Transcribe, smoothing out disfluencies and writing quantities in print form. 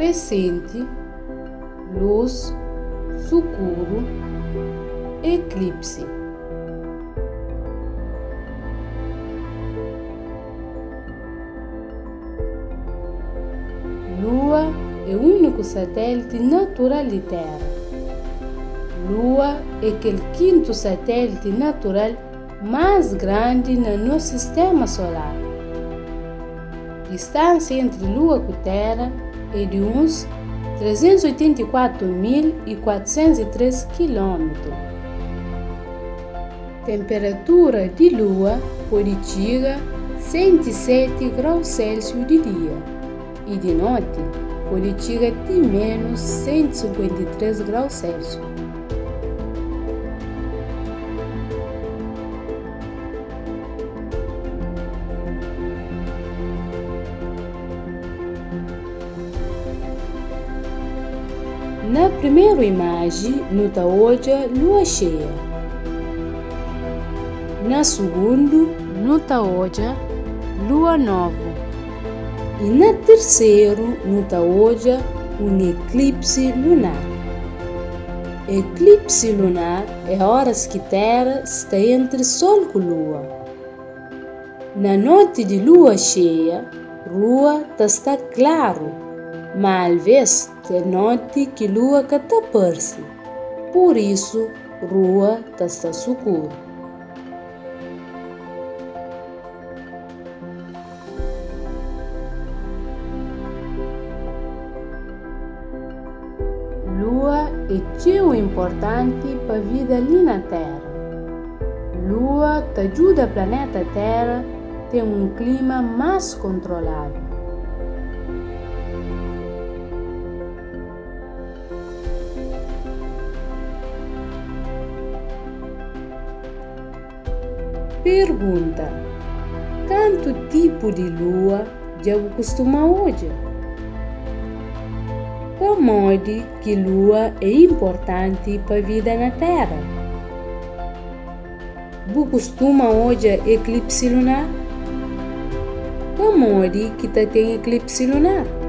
Kresenti, lus, sukuru, eklipsi. Lua é úniku satéliti natural di Téra. Lua é kel kintu satéliti natural más grandi na nos sistéma solar. Distánsia entri Lua ku Téra é di uns 384.403 kilómetru. Tenperatura di Lua pode txiga 107 grau Sélsiu di dia i di noti pode txiga ti ménus 153 grau Sélsiu. Na primeru imaji nu ta odja lua xeia. Na sugundu nu ta odja lua novu. I na tirseru nu ta odja un eklipsi lunar. Eklipsi lunar é óras ki Téra sta entri Sol ku Lua. Na noti di lua xeia, rua ta sta klaru, má alvês ten noti ki lua ka ta parse, pur isu rua ta sta sukuru. Lua é txeu inportanti pa vida li na Téra. Lua ta djuda planéta Téra ten un klima más kontroladu. Pergunta, Kantu tipu di lua dja bu kustuma odja? Pamodi ki lua é inportanti pa vida na Téra? Bu kustuma odja eklipsi lunar? Pamodi ki ta ten eklipsi lunar?